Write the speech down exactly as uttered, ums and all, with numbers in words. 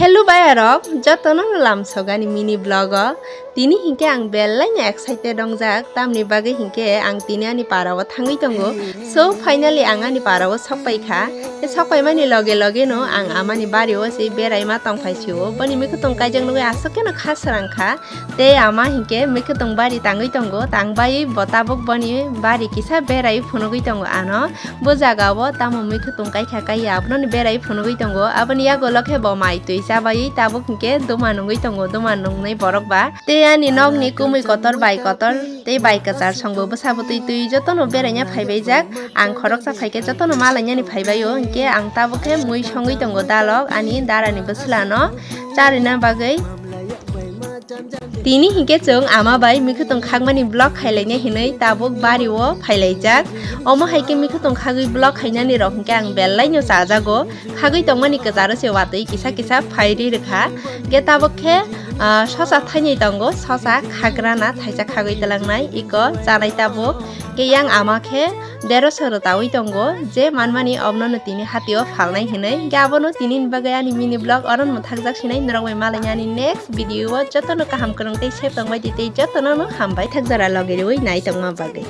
Hello bayarok, jotono no lamsogani mini vlog o. Tini hinkhe ang belai no excited wngjak, tamni bagwi hinkhe ang tini ani para o thangwi tongo. So finally ang ani para o sokpai kha. Tei sokpai mani loge loge no ang amani bari o se berai ma tongphai sio. Boni mikhutung kaijak nugwi aswk khe no kha srang kha. Tei ama hinkhe mikhutung bari tangwi tongo, tang bai bo tabuk boni bari kisa berai phunugwi tongo ano. Bo jaga o tamo mikhutung kai kha kai ya, abono ni berai phunugwi tongo. Aboni yagulo khe bo mai twi cha bai tabuk hinkhe duma nungwi tongo, duma nungnai borok ba. Tei ani nokni kumui kotor bai kotor tei bai kwchar songbo bwsa bwtwi twi jotono beraina phaibaijak. Ang khoroksa phaikhe jotono malainani phaibaio, hinkhe ang tabuk khe mui songwi tongo dalok ani darani bwsla no charina bagwi. Tini hinkhe chwng ama bai mikhutung khakmani vlog khailaina hinwi tabuk bari o phailaijak. Omo hai khe mikhutung khagwi vlog khainani rok hinkhe ang belai no chajago. Khagwi tongmani kwcharo se watwi kisa kisa phairwi rwkha. Hinkhe tabuk khe, ah, sosa thainwi tongo, sosa khagrana thaisa khagwi twlangnai iko chanai tabuk. Hinkhe yang ama khe dero soro tawi tongo, je manmani obono no tini hatio phalnai hinwi. Hinkhe abono tini ni bagwi ani mini vlog oro no mwthakjak sinai, norok bai malainani next video o. Jotono kaham kwrwng tei safe tongbai di tei jotono no hambai thak jora logi rwi nai tongma bagwi.